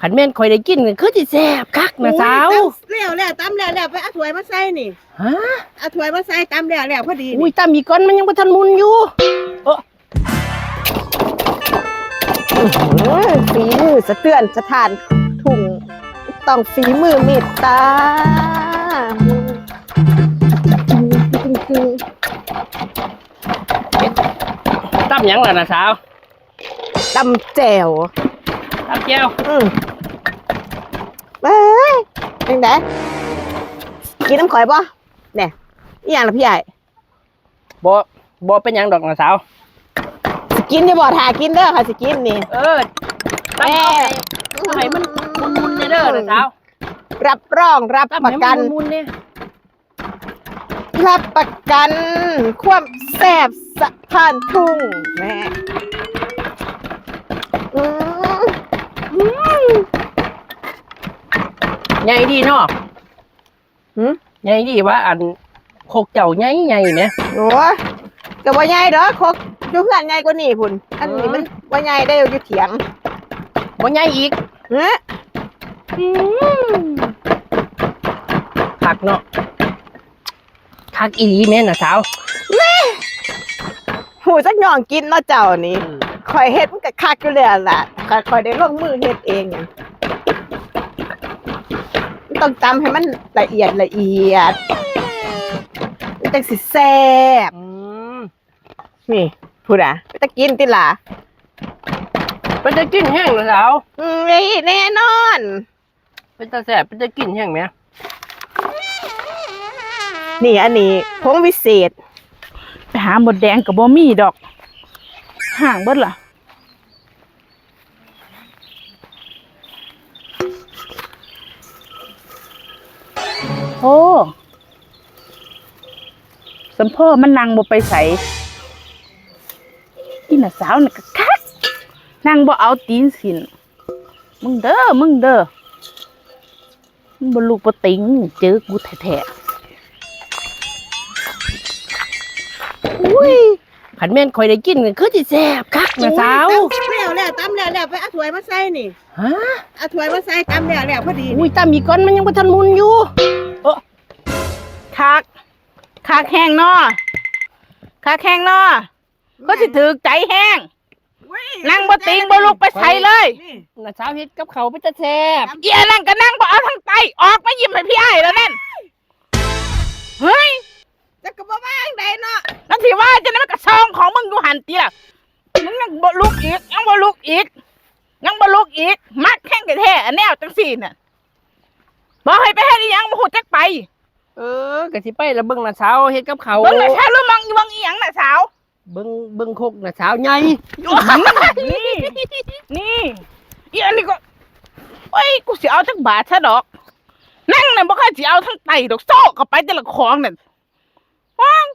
ຄັນແມ່ນຂ້ອຍໄດ້ກິນກໍຄືຊິແຊບຄັກນະສາວ. ໂອ້ຍ ຕຳແລ້ວແລ້ວ ຕຳແລ້ວແລ້ວ ໄປເອົາຖ້ວຍມາໃສ່ນີ້. ຮະ? ເອົາຖ້ວຍມາໃສ່ ຕຳແລ້ວແລ້ວພໍດີນີ້. ອຸ້ຍ ຕຳອີກກ່ອນ ມັນຍັງບໍ່ທັນໝຸ່ນຢູ່. ໂອ້ ອື້ຫື ຝີມືສະເທືອນສະຖານທຸ່ງ ຕ້ອງຝີມືເມດຕາ. ຕຳຫຍັງລະນະສາວ? ຕຳແຈ່ວ. ຕຳແຈ່ວ? ອືມ. ເອີຍ ຈັ່ງໃດ? ກິນນຳຂ້ອຍບໍ່? ແນ່ ອີຫຍັງລະພີ່ອ້າຍ? ບໍ່ ບໍ່ເປັນຫຍັງດອກນະສາວ. ຊິກິນຢູ່ບໍ່? ຖ້າກິນເດີ ຂ້ອຍຊິກິນນີ້. ເອີ ຕຳເອົາໃຫ້ ເອົາໃຫ້ມັນໝຸ່ນໆແດ່ເດີນະສາວ. ຮັບຮອງ ຮັບປະກັນ ຕຳໃຫ້ມັນໝຸ່ນໆແດ່. ຮັບປະກັນຄວາມແຊບສະຖານທຸ່ງແມ່. ອືມ ອືມ ໃຫຍ່ດີເນາະ. ຫື? ໃຫຍ່ດີວ່າ ອັນ ຄົກເຈົ້າໃຫຍ່ໆແໝ. ໂອ້ຍ ກໍບໍ່ໃຫຍ່ດອກ ຄົກຢູ່ເຮືອນໃຫຍ່ກວ່ານີ້ພຸ້ນ. ອັນນີ້ມັນ ອືມ ບໍ່ໃຫຍ່ເດ້ ຢູ່ຖຽງ ບໍ່ໃຫຍ່ອີກ. ຫື? ອືມ ຄັກເນາະ ຄັກອີ່ຫຼີແມ່ນະສາວ. ຮູ້ຈັກຍ່ອງກິນເນາະເຈົ້ານີ້. ອືມ ຂ້ອຍເຮັດມັນກໍຄັກຢູ່ແລ້ວລະ ຂ້ອຍ ຂ້ອຍໄດ້ລົງມືເຮັດເອງ. ມັນຕ້ອງຕຳໃຫ້ມັນລະອຽດລະອຽດ ມັນຈັ່ງຊິແຊບ. ອືມ ນີ້ ພຸ້ນນະ ເປັນຕາກິນຕິລະ? ເປັນຕາກິນແຮງລະສາວ. ອືມ ນີ້ແນ່ນອນ ເປັນຕາແຊບ ເປັນຕາກິນແຮງແໝ. ນີ້ ອັນນີ້ຜົງວິເສດ. ໄປຫາມົດແດງກໍບໍ່ມີດອກ ຫ້າງເບິດລະ. ໂອ້ ສຳພໍມັນນັ່ງບໍ່ໄປໃສ. ອີ່ນ້າສາວນີ້ກໍຄັກ ນັ່ງບໍ່ເອົາຕີນສິ້ນ. ມຶງເດີ ມຶງເດີ ມັນບໍ່ລຸກບໍ່ຕິງ ເຈີກູແທ້ໆ. ອຸ້ຍ ຄັນແມ່ນຂ້ອຍໄດ້ກິນກໍຄືຊິແຊບຄັກນະສາວ. ຕຳແລ້ວແລ້ວ ຕຳແລ້ວແລ້ວ ໄປເອົາຖ້ວຍມາໃສ່ນີ້. ຮະ? ເອົາຖ້ວຍມາໃສ່ ຕຳແລ້ວແລ້ວພໍດີ. ອຸ້ຍ ຕຳອີກກ່ອນ ມັນຍັງບໍ່ທັນໝຸ່ນຢູ່. ໂອ້ ຄັກ ຄັກແຮງເນາະ ຄັກແຮງເນາະ. ຄືຊິຖືກໃຈແຮງ. ໂອ້ຍ ນັ່ງບໍ່ຕິງ ບໍ່ລຸກໄປໃສເລີຍ. ນີ້ ນ້າສາວເຮັດກັບເຂົ້າເປັນຕາແຊບ. ອີ່ອັນນັ້ນກໍນັ່ງບໍ່ເອົາທາງໃຕ້ ອອກມາຍິ້ມໃຫ້ພີ່ອ້າຍແລ້ວນັ້ນ. ເຮີ້ຍ ຈັກກໍບໍ່ວ່າຈັ່ງໃດເນາະ. ມັນຊິວ່າຈັ່ງໃດ ມັນກໍຊ່ອງຂອງມຶງຢູ່ຫັ້ນຕິລະ. ມຶງຍັງບໍ່ລຸກອີກ ຍັງບໍ່ລຸກອີກ ຍັງບໍ່ລຸກອີກ. ມັກແຮງແທ້ໆ ອັນແນວຈັ່ງຊີ້ນະ. ບອກໃຫ້ໄປເຮັດອີ່ຫຍັງ ບໍ່ຮູ້ຈັກໄປ. ເອີ ກໍຊິໄປລະ ເບິ່ງນ້າສາວເຮັດກັບເຂົ້າ. ເບິ່ງນ້າສາວ ຫຼືມອງອີ່ຫຍັງ ເບິ່ງອີ່ຫຍັງນ້າສາວ? ເບິ່ງ ເບິ່ງຄົກນະສາວໃຫຍ່. ນີ້ ນີ້ ອີ່ອັນນີ້ກໍ ໂອ້ຍ ກູຊິເອົາຈັກບາດຊະດອກ. ນັ່ງນັ້ນບໍ່ຄ່ອຍຊິເອົາທາງໃຕ້ດອກ ໂຊກເຂົ້າໄປແຕ່ລະຂອງນັ້ນ. ວ້າວ